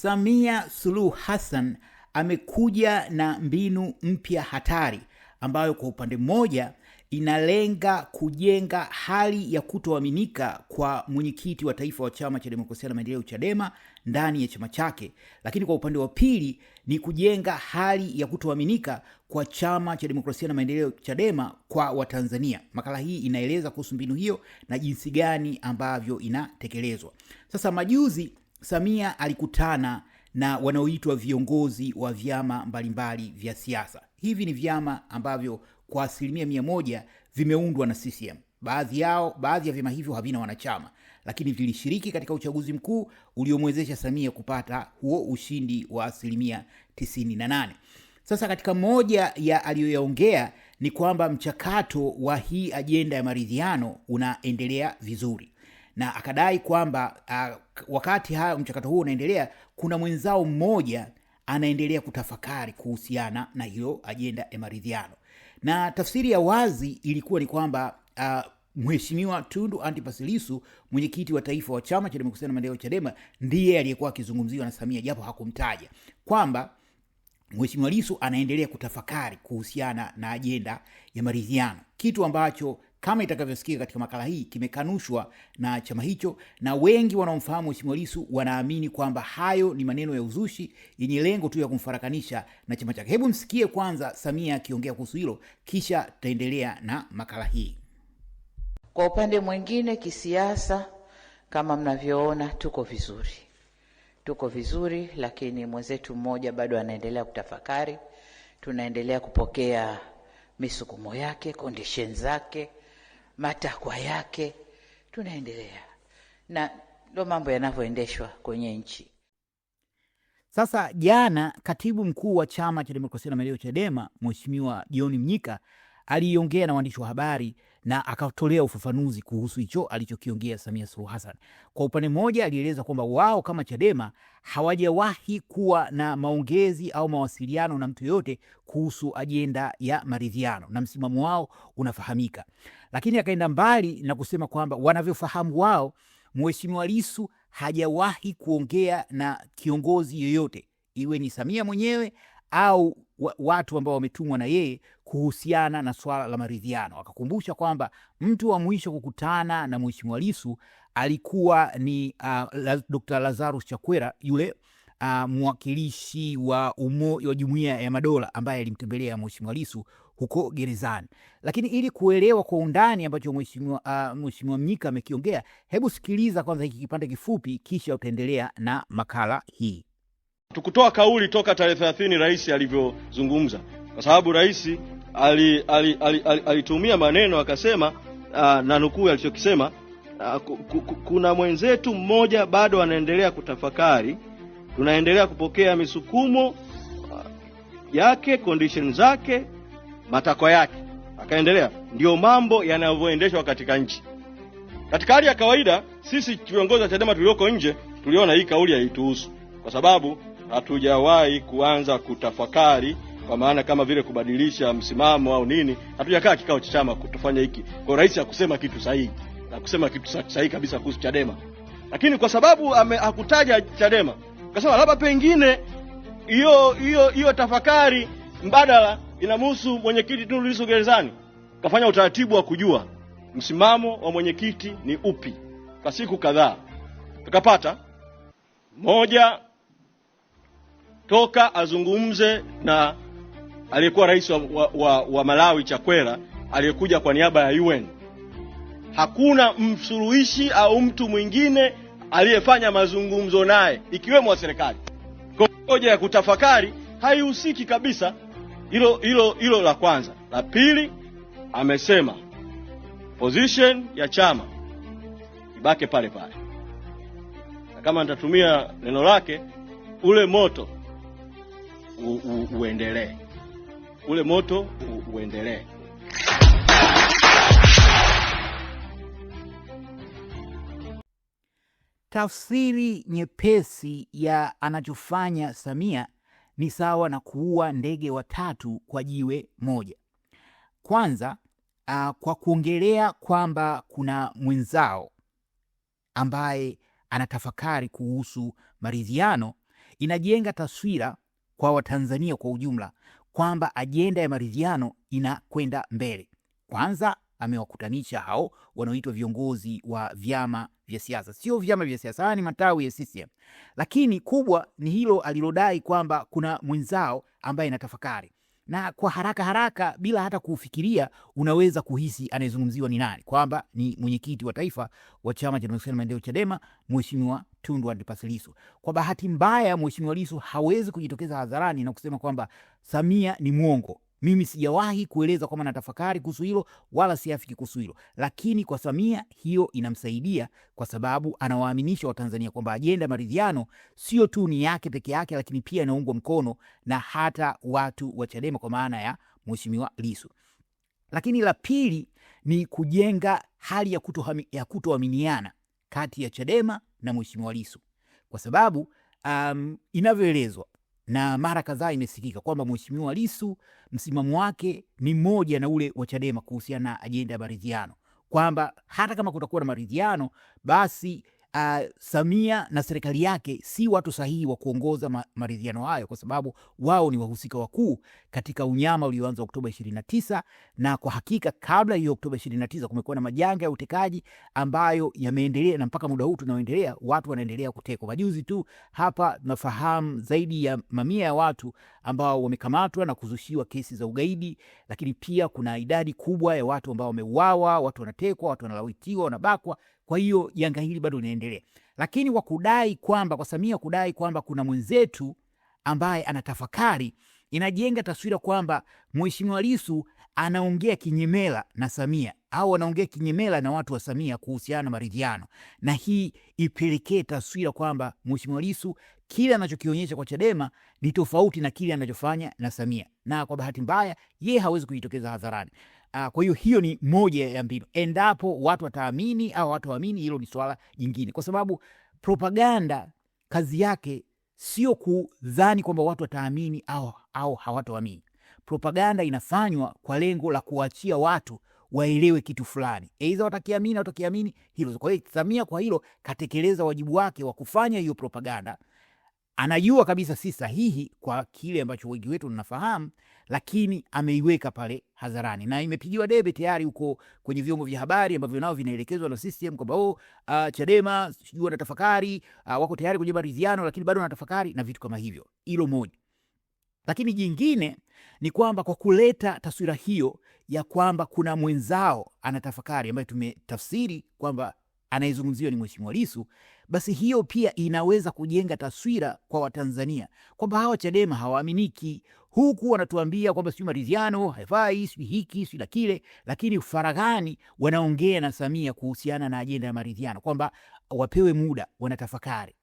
Samia Suluhu Hassan amekuja na mbinu mpya hatari ambayo kwa upande mmoja inalenga kujenga hali ya kutoaminika kwa mwenyekiti wa taifa wa Chama cha Demokrasia na Maendeleo Chadema ndani ya chama chake, lakini kwa upande wa pili ni kujenga hali ya kutoaminika kwa Chama cha Demokrasia na Maendeleo Chadema kwa Watanzania. Makala hii inaeleza kuhusu mbinu hiyo na jinsi gani ambavyo inatekelezwa. Sasa majuzi Samia alikutana na wanaoitwa viongozi wa vyama mbalimbali vya siasa. Hivi ni vyama ambavyo kwa 100% vimeundwa na CCM. Baadhi ya vyama hivyo havina wanachama, lakini vilishiriki katika uchaguzi mkuu uliomwezesha Samia kupata huo ushindi wa 98%. Sasa katika moja ya aliyoyaongea ni kwamba mchakato wa hii ajenda ya maridhiano unaendelea vizuri, na akadai kwamba wakati haya mchakato huo unaendelea, kuna mwenzao mmoja anaendelea kutafakari kuhusiana na hiyo ajenda ya maridhiano. Na tafsiri ya wazi ilikuwa ni kwamba Mheshimiwa Tundu Antipas Lissu, mwenyekiti wa taifa wa Chama cha Demokrasia na Maendeleo Chadema, ndiye aliyekuwa akizungumziwa na Samia, japo hakumtaja, kwamba Mheshimiwa Lissu anaendelea kutafakari kuhusiana na ajenda ya maridhiano, kitu ambacho kama itakavyosikika katika makala hii kimekanushwa na chama hicho, na wengi wanaomfahamu Mheshimiwa Lissu wanaamini kwamba hayo ni maneno ya uzushi yenye lengo tu ya kumfarakanisha na chama chake. Hebu msikie kwanza Samia akiongea kuhusu hilo, kisha tutaendelea na makala hii. Kwa upande mwingine kisiasa, kama mnavyoona, tuko vizuri. Tuko vizuri, lakini mwenzetu mmoja bado anaendelea kutafakari. Tunaendelea kupokea misukumo yake, condition zake, matakwa yake, tunaendelea na ndo mambo yanavyoendeshwa kwenye nchi. Sasa jana katibu mkuu wa Chama cha Demokrasia na Maendeleo Chadema, Mheshimiwa John Mnyika aliongea na waandishi wa habari na akatolea ufafanuzi kuhusu hicho alichokiongea Samia Suluhu Hassan. Kwa upande mmoja alieleza kwamba wao kama Chadema hawajawahi kuwa na maongezi au mawasiliano na mtu yoyote kuhusu ajenda ya maridhiano na msimamo wao unafahamika. Lakini akaenda mbali na kusema kwamba wanavyofahamu wao, Mheshimiwa Lissu hajawahi kuongea na kiongozi yoyote, iwe ni Samia mwenyewe au watu ambao wametumwa na yeye kuhusiana na swala la maridhiano. Akakumbusha kwamba mtu wa mwisho kukutana na Mheshimiwa Lissu alikuwa ni Dr. Lazarus Chakwera, yule mwakilishi wa wa Jumuiya ya Madola ambaye alimtembelea Mheshimiwa Lissu huko gerezani. Lakini ili kuelewa kwa undani ambacho Mheshimiwa Mnyika amekiongea, hebu sikiliza kwanza hiki kipande kifupi, kisha utaendelea na makala hii. Tukutoa kauli toka tarehe 30 rais alivyozungumza, kwa sababu rais alitumia maneno akasema, na nukuu alichokisema, kuna mwenzetu mmoja bado anaendelea kutafakari, tunaendelea kupokea misukumo yake, condition zake, matakwa yake. Akaendelea, ndio mambo yanavyoendeshwa katika nchi. Katika hali ya kawaida sisi viongozi wa Chadema tulioko nje tuliona hii kauli haituhusu, kwa sababu hatujawahi kuanza kutafakari, kwa maana kama vile kubadilisha msimamo au nini. Hatujakaa kikao cha chama kutofanya hiki. Kwa rais hakusema kitu sahihi, hakusema kitu sahihi kabisa kuhusu Chadema, lakini kwa sababu hakutaja Chadema, akasema labda pengine hiyo tafakari mbadala inamhusu mwenyekiti Tundu Lissu gerezani. Kafanya utaratibu wa kujua msimamo wa mwenyekiti ni upi kwa siku kadhaa, tukapata moja, toka azungumze na aliyekuwa rais wa Malawi Chakwera, aliyekuja kwa niaba ya UN. Hakuna msuluhishi au mtu mwingine aliyefanya mazungumzo naye ikiwemo wa serikali. Kwa hoja ya kutafakari haihusiki kabisa. Hilo la kwanza. La pili, amesema position ya chama ibaki pale pale, na kama nitatumia neno lake, ule moto uendelee. Ule moto uendelee. Tafsiri nyepesi ya anachofanya Samia ni sawa na kuua ndege watatu kwa jiwe moja. Kwanza, kwa kuongelea kwamba kuna mwenzao ambaye anatafakari kuhusu maridhiano, Inajenga taswira kwa Watanzania kwa ujumla kwamba ajenda ya maridhiano inakwenda mbele. Kwanza amewakutanisha hao wanaoitwa viongozi wa vyama vya siasa, sio vyama vya siasa, haya ni matawi ya CCM, lakini kubwa ni hilo alilodai kwamba kuna mwenzao ambaye anatafakari na kwa haraka haraka bila hata kufikiria unaweza kuhisi anayezungumziwa ni nani, kwamba ni mwenyekiti wa taifa wa Chama cha Demokrasia na Maendeleo Chadema, Mheshimiwa Tundu Antipas Lissu. Kwa bahati mbaya, Mheshimiwa Lissu hawezi kujitokeza hadharani na kusema kwamba Samia ni mwongo. Mimi sijawahi kueleza kwamba natafakari kuhusu hilo wala siafiki kuhusu hilo, lakini kwa Samia hiyo inamsaidia kwa sababu anawaaminisha Watanzania kwamba ajenda ya maridhiano sio tu ni yake peke yake, lakini pia inaungwa mkono na hata watu wa Chadema kwa maana ya Mheshimiwa Lissu. Lakini la pili ni kujenga hali ya kutoaminiana kati ya Chadema na Mheshimiwa Lissu kwa sababu inavyoelezwa na mara kadhaa imesikika kwamba Mheshimiwa Lissu msimamo wake ni mmoja na ule wa Chadema kuhusiana na ajenda ya maridhiano, kwamba hata kama kutakuwa na maridhiano basi Samia na serikali yake si watu sahihi wa kuongoza maridhiano hayo, kwa sababu wao ni wahusika wakuu katika unyama ulioanza Oktoba 29. Na kwa hakika kabla hiyo Oktoba 29 kumekuwa na majanga ya utekaji ambayo yameendelea na mpaka muda huu tunaoendelea, watu wanaendelea kutekwa. Majuzi tu hapa nafahamu zaidi ya mamia ya watu ambao wamekamatwa na kuzushiwa kesi za ugaidi, lakini pia kuna idadi kubwa ya watu ambao wameuawa, watu wanatekwa, watu wanalawitiwa, wanabakwa. Kwa hiyo janga hili bado linaendelea, lakini kwa kudai kwamba, kwa Samia kudai kwamba kuna mwenzetu ambaye anatafakari, inajenga taswira kwamba Mheshimiwa Lissu anaongea kinyemela na Samia au anaongea kinyemela na watu wa Samia kuhusiana na maridhiano, na hii ipelekee taswira kwamba Mheshimiwa Lissu kile anachokionyesha kwa Chadema ni tofauti na kile anachofanya na Samia, na kwa bahati mbaya ye hawezi kujitokeza hadharani. Kwa hiyo hiyo ni moja ya mbinu. Endapo watu wataamini au watu waamini, hilo ni swala jingine, kwa sababu propaganda kazi yake sio kudhani kwamba watu wataamini au hawataamini. Propaganda inafanywa kwa lengo la kuachia watu waelewe kitu fulani, aidha watakiamini au watakiamini hilo. Kwa hiyo Samia kwa hilo katekeleza wajibu wake wa kufanya hiyo propaganda. Anajua kabisa si sahihi kwa kile ambacho wengi wetu tunafahamu, lakini ameiweka pale hadharani na imepigiwa debe tayari huko kwenye vyombo vya habari ambavyo nao vinaelekezwa na CCM kwamba Chadema sijui wanatafakari, wako tayari kwenye maridhiano lakini bado wanatafakari na vitu kama hivyo. Hilo moja. Lakini jingine ni kwamba kwa kuleta taswira hiyo ya kwamba kuna mwenzao anatafakari, ambaye tumetafsiri kwamba anayezungumziwa ni Mheshimiwa Lissu, basi hiyo pia inaweza kujenga taswira kwa Watanzania kwamba hawa Chadema hawaaminiki, huku wanatuambia kwamba sijui maridhiano haifai, sijui hiki sijui la kile, lakini faraghani wanaongea na Samia kuhusiana na ajenda ya maridhiano kwamba wapewe muda, wanatafakari.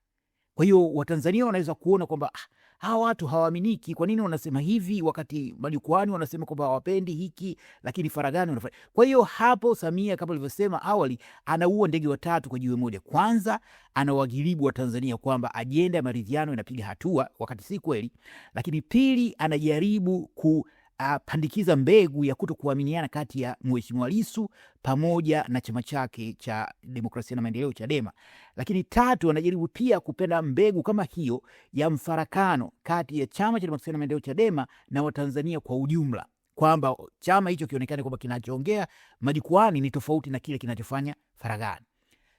Kwa hiyo Watanzania wanaweza kuona kwamba hawa watu hawaaminiki. Kwa nini wanasema hivi wakati majukwani wanasema kwamba hawapendi hiki, lakini faraghani wanafanya? Kwa hiyo hapo Samia kama alivyosema awali, anaua ndege watatu kwa jiwe moja. Kwanza anawagilibu wa Tanzania kwamba ajenda ya maridhiano inapiga hatua, wakati si kweli. Lakini pili, anajaribu kupandikiza mbegu ya kutokuaminiana kati ya Mheshimiwa Lissu pamoja na chama chake cha Demokrasia na Maendeleo Chadema. Lakini tatu, anajaribu pia kupenda mbegu kama hiyo ya mfarakano kati ya chama cha Demokrasia na Maendeleo Chadema na Watanzania kwa ujumla, kwamba chama hicho kionekane kwamba kinachoongea majukwani ni tofauti na kile kinachofanya faraghani.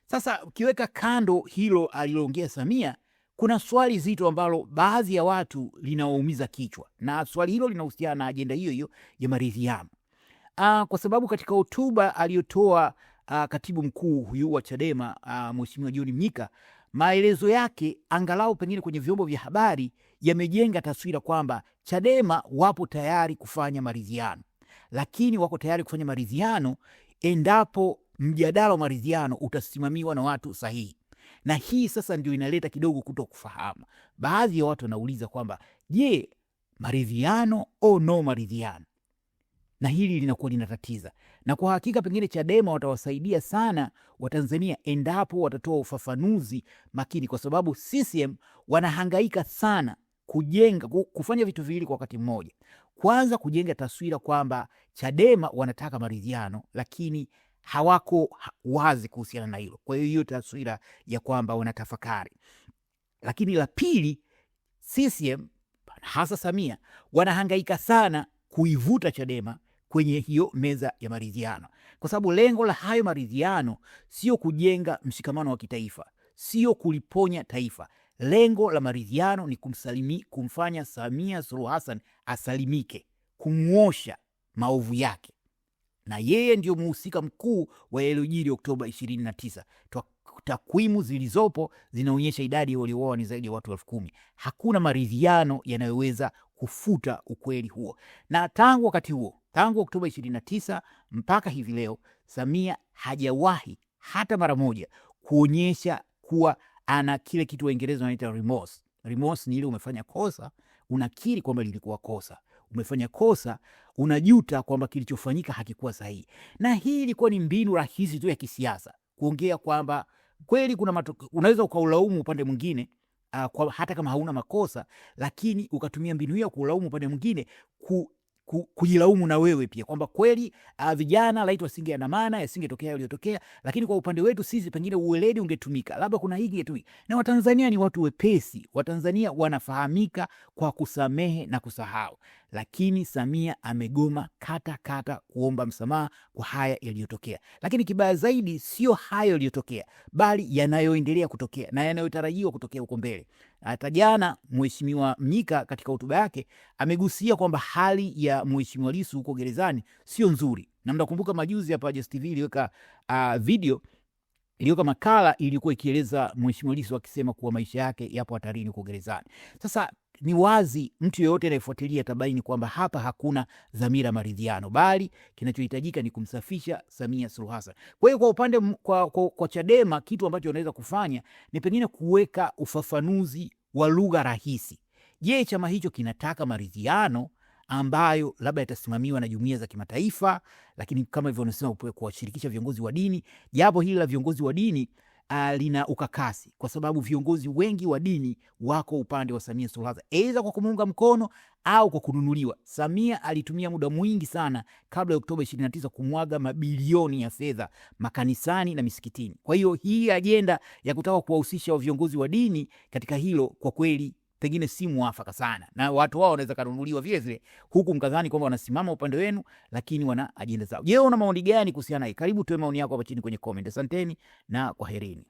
Sasa ukiweka kando hilo aliloongea Samia, kuna swali zito ambalo baadhi ya watu linawaumiza kichwa, na swali hilo linahusiana na ajenda hiyo hiyo ya maridhiano. Kwa sababu katika hotuba aliyotoa katibu mkuu huyu wa Chadema Mheshimiwa John Mnyika, maelezo yake angalau pengine kwenye vyombo vya habari yamejenga taswira kwamba Chadema wapo tayari kufanya maridhiano, lakini wako tayari kufanya maridhiano endapo mjadala wa maridhiano utasimamiwa na watu sahihi. Na hii sasa ndio inaleta kidogo kutokufahamu. Baadhi ya watu wanauliza kwamba je, maridhiano au no maridhiano? Na hili linakuwa linatatiza, na kwa hakika pengine Chadema watawasaidia sana Watanzania endapo watatoa ufafanuzi makini, kwa sababu CCM wanahangaika sana kujenga, kufanya vitu viwili kwa wakati mmoja. Kwanza, kujenga taswira kwamba Chadema wanataka maridhiano, lakini hawako wazi kuhusiana na hilo. Kwa hiyo hiyo taswira ya kwamba wanatafakari. Lakini la pili, CCM hasa Samia wanahangaika sana kuivuta Chadema kwenye hiyo meza ya maridhiano, kwa sababu lengo la hayo maridhiano sio kujenga mshikamano wa kitaifa, sio kuliponya taifa. Lengo la maridhiano ni kumfanya Samia Suluhu Hassan asalimike, kumwosha maovu yake, na yeye ndio muhusika mkuu wa yaliyojiri Oktoba 29. Takwimu zilizopo zinaonyesha idadi waliouawa ni zaidi ya watu 10,000. Hakuna maridhiano yanayoweza kufuta ukweli huo, na tangu wakati huo, tangu Oktoba 29 mpaka hivi leo, Samia hajawahi hata mara moja kuonyesha kuwa ana kile kitu Waingereza wanaita remorse. Remorse ni ile umefanya kosa, unakiri kwamba lilikuwa kosa, umefanya kosa, unajuta kwamba kilichofanyika hakikuwa sahihi. Na hii ilikuwa ni mbinu rahisi tu ya kisiasa kuongea kwamba kweli kuna matokeo, unaweza ukaulaumu upande mwingine kwa, hata kama hauna makosa, lakini ukatumia mbinu hiyo kuulaumu upande mwingine kujilaumu na wewe pia kwamba kweli vijana laiti wasingeandamana yasingetokea yaliyotokea, lakini kwa upande wetu sisi pengine uweledi ungetumika, labda kuna hiki ingetumika. Na Watanzania ni watu wepesi, Watanzania wanafahamika kwa kusamehe na kusahau, lakini Samia amegoma kata kata kuomba msamaha kwa haya yaliyotokea. Lakini kibaya zaidi sio hayo yaliyotokea, bali yanayoendelea kutokea na yanayotarajiwa kutokea huko mbele. Hata jana Mheshimiwa Mnyika katika hotuba yake amegusia kwamba hali ya Mheshimiwa Lissu huko gerezani sio nzuri, na mnakumbuka majuzi hapa Just TV iliweka video iliweka makala ilikuwa ikieleza Mheshimiwa Lissu akisema kuwa maisha yake yapo hatarini huko gerezani. Sasa ni wazi mtu yeyote anayefuatilia atabaini kwamba hapa hakuna dhamira maridhiano, bali kinachohitajika ni kumsafisha Samia Suluhu Hassan. Kwa hiyo kwa upande kwa Chadema kitu ambacho wanaweza kufanya ni pengine kuweka ufafanuzi wa lugha rahisi. Je, chama hicho kinataka maridhiano ambayo labda yatasimamiwa na jumuiya za kimataifa, lakini kama hivyo wanasema kuwashirikisha viongozi wa dini. Japo hili la viongozi wa dini lina ukakasi kwa sababu viongozi wengi wa dini wako upande wa Samia Suluhu Hassan, aidha kwa kumuunga mkono au kwa kununuliwa. Samia alitumia muda mwingi sana kabla ya Oktoba 29 kumwaga mabilioni ya fedha makanisani na misikitini. Kwa hiyo hii ajenda ya kutaka kuwahusisha viongozi wa dini katika hilo kwa kweli pengine si mwafaka sana, na watu wao wanaweza kanunuliwa vile vile, huku mkadhani kwamba wanasimama upande wenu, lakini wana ajenda zao. Je, una maoni gani kuhusiana na hii? Karibu tuwe maoni yako hapa chini kwenye comment. Asanteni na kwaherini.